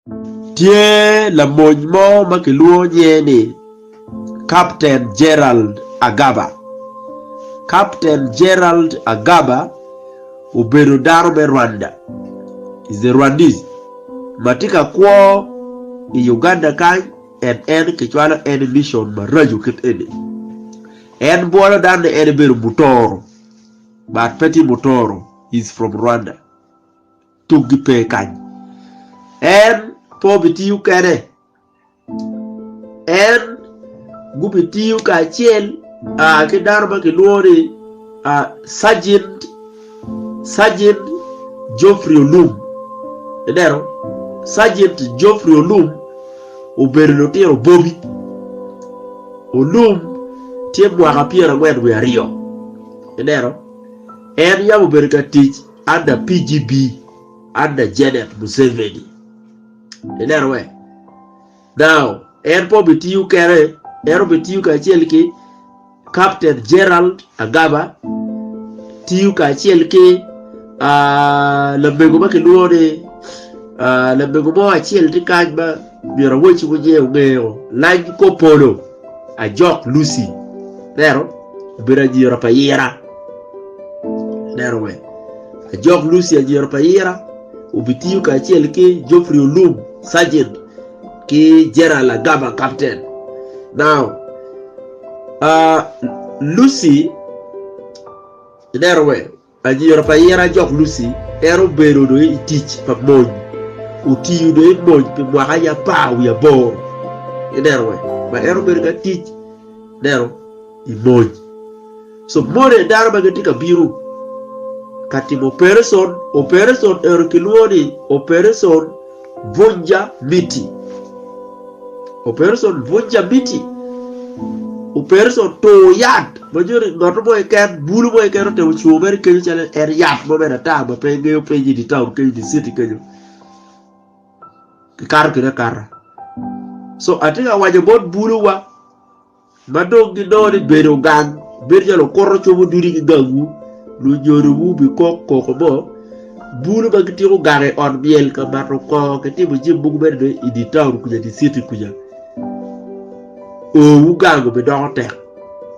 Tye lamony mo ma kilwongo nyinge ni Kapten Gerald Agaba. Kapten Gerald Agaba obedo dano me Rwanda, is a Rwandese, ma tye ka kwo i Uganda kany and en kicwalo en i mission maraco kit eni. En bwolo dano ni en ebedo mutoro but pe tye mutoro, he is from Rwanda. Tuggi pe kany. En pe obitiyo kene. En gubitiyo kacel ki dano ma kilwongo ni Sergeant Sergeant Geoffrey Olum. Ineno? Sergeant Geoffrey Olum obedo lutino Bobi. Olum tye mwaka 42. Ineno? En yam obedo ka tic under PGB under Janet Museveni. Ineno we? Now, en pe obitiyo kene, en obitiyo kacel ki Captain Gerald Agaba, tiyo kacel ki uh, lamego ma kilwongo ni uh, lamego mo acel tye kany ma myero awacci nyinge ongeyo Lany Kopolo Ajok Lucy. Neno, obedo anyira pa Ira. Ineno we? Ajok Lucy anyira pa Ira obitiyo kacel ki Geoffrey Olum, Sergeant, ki Gerald Agaba, Captain. Now, uh, Lucy, ineno we? Anyira pa Ira Ajok Lucy, en obedo dong i tic pa mony, otiyo dong i mony pi mwaka aye 18. Ineno we? Ma en obedo ka tic, ineno, i mony. So moni dano ma gitye ka bino ka timo opereson, opereson eno kilwongo ni opereson Vunja Miti. Opereson Vunja Miti. Opereson tur yat ma nyuto ni ngat mo keken bulu mo keken otemo cungo mere kenyo calo en yat mo mere ata ma pe ngeyo piny i di town kenyo i di city kenyo. Kikato kede akata. So atye ka waco bot buluwa Ma dong ginongo ni bedo gang bedo calo okuto cobo dudi ki gangwu, lunyodowu bikok koko mo, bulu ma gitiko gang i ot myel ka mato kongo ki timo jami mogo mere dong i dye taun kuca i dye citi kuca, owu gang obidoko tek.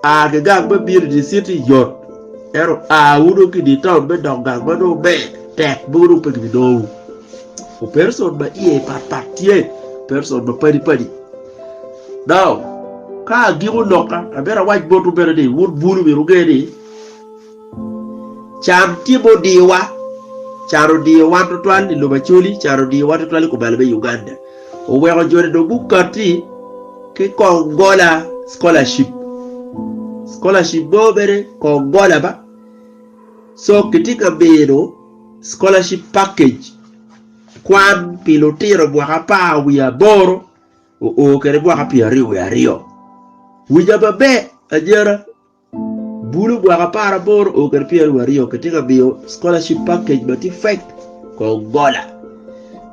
A ki gang me bino i dye citi yot, ento awu dong ki i dye taun me dok gang ma nongo ber tek mogo dong pe gibinongowu. Opereson ma iye patpat tye, opereson mapadi padi. Now, ka agiko lokka, amito awac botwu bene ni, wun bulu myero wunge ni, can tye ma odiyowa, can odiyo wan tutwal i lobo Acholi, can odiyo wan tutwal i kumalo me Uganda. Oweko joni dong gukatti ki Kongola scholarship. Scholarship mo bene Kongola ba. So kitye ka mino scholarship package kwan pi lutino mwaka 18 oo kwede mwaka 22. Winya maber anyira, bulu mwaka 18 oo kwede 22 kitye ka miyo scholarship package ma tye fek kongola.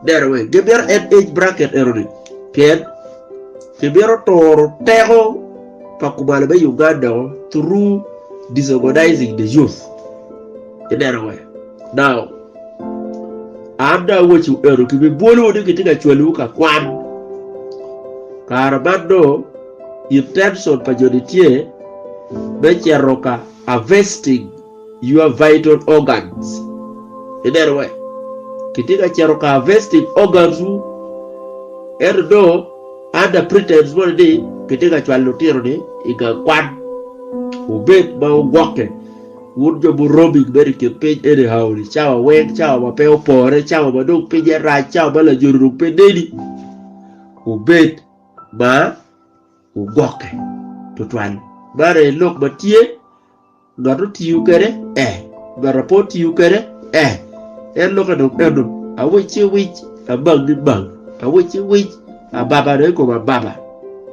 Neno weng gimito en age bracket eno ni pien kimito turo teko pa kumalo me Uganda o through disorganizing the youth. Ineno weng. Now, An dong awacciwu eno, kibibwolowu ni kitye ka cwalowu ka kwan. Kare man dong intention pa joni tye me cito ka harvesting your vital organs. Ineno we? Kitye ka cito ka harvesting organs wu. Ento dong under pretense moni ni kitye ka cwalo lutino ni i gang kwan. Wubed ma wugwokke. Wun jo muromi gibedo i kin piny anyhow ni cawa weng, cawa ma pe opore, cawa ma dong pinye rac, cawa ma lanyodo dong pe neni, wubed ma wugwokke tutwal. Man aye lok ma tye, ngat otiyo kwede, eh, ngat ma pe otiyo kwede, eh. En lokke dong eno, awic iwic, amang imang, awic iwic, ababa dong i kom ababa,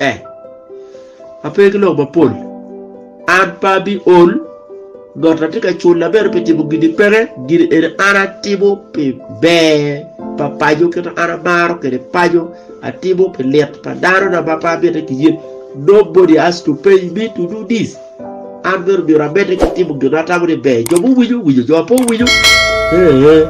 eh. Ape ki lok mapol. An pe abiol, ngat atye ka cula bene pi timo gini peke, gini eni an atimo pi ber pa paco kit ma an amaro kwede paco, atimo pi lit pa dano na ma pe amite ki yen. Nobody has to pay me to do this. An bene myero amedde ki timo gin ma atamo ni ber. Jo muwinyo, winyo, jo ma pe owinyo, ee.